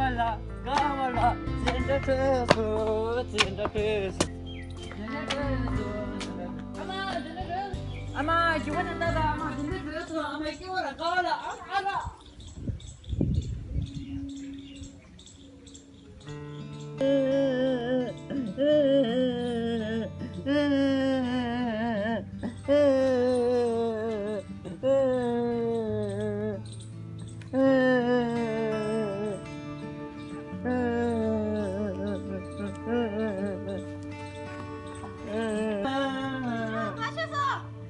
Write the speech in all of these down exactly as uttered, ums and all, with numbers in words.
ཨ་མ་ཞུ་བ་དང་ད་ད་ཨ་མ་དེ་འདྲ་བྱས་སོང་། ཨ་མ་སྐྱེ་བ་ལ་དགའ་བ་ལ་ཨ་མ་ཨ་མ།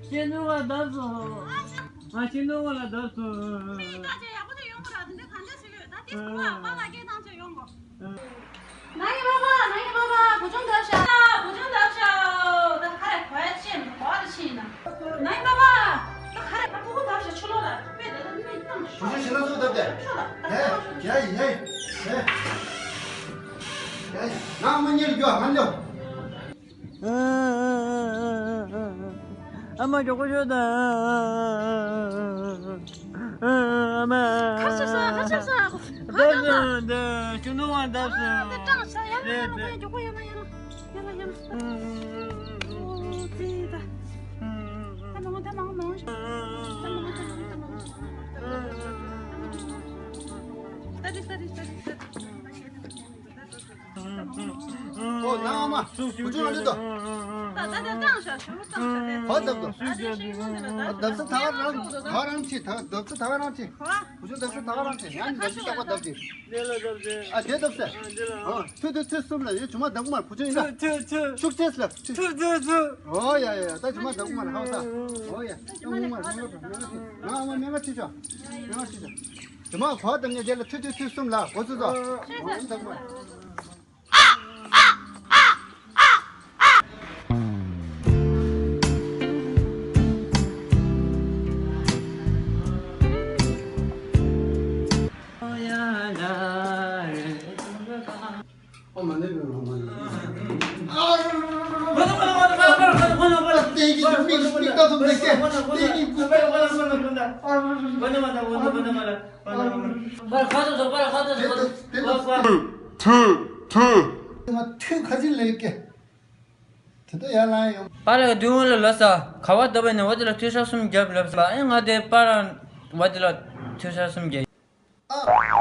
ཁྱེད་ནུ་བ་བརྡབས་སོང་། ང་ཁྱེད་ནུ་བ་ལ་བརྡབས་སོང་། མི་ད་ཆ་ཡག་པོ་དེ་ཡོང་གི་ར། དེ་འདྲ་གང་འདྲ་ཞིག་ཡོད། ད་དེ་སྐུ་བ་པ་ལ་སྐད་བཏང་ཆ་ཡོང་གོ། ན་ཡི་པ་པ། ན་ཡི་པ་པ། གོ་ཆུང་བརྡབས་ཤག་གོ་ཆུང་བརྡབས་ཤག་ད་ཁ་རེ་གོ་ཡ་ཆེ་ན་གོ་བ་རེ་ཆེ་ན། ན་ཡི་པ་པ། ད་ཁ་རེ་ད་ཕྲུ་གུ་བརྡབས་ཤག་ཆུ་ལོག་ལ་དཔེ་དེ་ལ་མི་བཏང་ཤོག་གོ་ཆུང་ཞེ་ན་སུ་བརྡབས་ཏེ། ཤོག་ལ་ད་ཧེ། ཧེ་ཧེ་ཧེ། ཧེ། ང་མ་ཉེར་རྒྱུ་ཧ་ལོ། ཨ་མ་མགྱོགས་པོ་ཤོག་དང་། ཨ་མ། ཁ་ཆེ་ས་ཁ་ཆེ་ས། ཁ་ཆེ་ས། ཁྱུ་ནུ་བ་བརྡབས་སོང་། དེ་སྐྲངས་ཤག་ཡ་ལ་ཡ་ལ། མགྱོགས་པོ་ཡ་ལ་ཡ་ལ། ཡ་ལ་ཡ་ལ། ཨོ་ཙི་ད། ད་མང་ད་མང་མང་ད་མང་ད་མང་ད་མང་། ད་དེ་ད་དེ་ད་དེ་ད་དེ། ཨོ་ན་ཨ་མ། བུ་ཆུང་ལ་འདི་དང་། ད་ད་ད་བཏང་ཤག་ཞོ་ལོ་བཏང་ཤག་དེ། བ་བརྡབས་དང་། ད་དེ་ཤིང་སྔོན་ནས་ལ་ད་བརྡབས་ས་ད་ག་རང་ད་ག་རང་ཆེ། ད་བརྡབས་ས་ད་ག་རང་ཆེ། བ། བུ་ཆུང་བརྡབས་ས་ད་ག་རང་ཆེ། ཡང་ནི་བརྡབས་ས་ད་ག་བརྡབས་ཏེ། ལེ་ལ་བརྡབས་ཏེ། ཨ་དེ་བརྡབས་ས། ཨ་འདི་ལ། ཨ་ཐུ་ཐུ་ཐུ་གསུམ་ལ་ཡོད། ཆུང་མ་བརྡབ་གི་མ་རེད། བུ་ཆུང་ཡིན་ད། ཐུ་ཐུ། ཤུགས་ཆེ་ལ་ཐུ། ཐུ་ཐུ་ཐུ། ཨོ་ཡ་ཡ་ཡ། ད་ཆུང་མ་བརྡབ་གི་མ་རེད། ཧ་ད། ཨོ་ཡ། ད་ངུ་མ་ངུ་མ་ངུ་མ་ངུ་མ་ཐུ་ཆོ། ངུ་མ་ཐུ་ཆོ། ཇོ་མོ་གོ་བརྡབ་ནས་དེ་ལ་ཐུ་ཐུ་ཐུ་གསུམ་ལ་འགོ་ཚུགས་སོ། ཐུ་ཐུ་ཐུ། པ་ལགས་དུས་སྔོན་ལ་ལབ་ས། ག་བ་བརྡབས་ནས་འོ་དེ་ལ་ཐུ་ཤ་གསུམ་བརྒྱབ་ལབ་ས། ཨེ་ང་དེ་པ་རང་འོ་དེ་ལ་ཐུ་ཤ་གསུམ་བརྒྱབ། ཨ།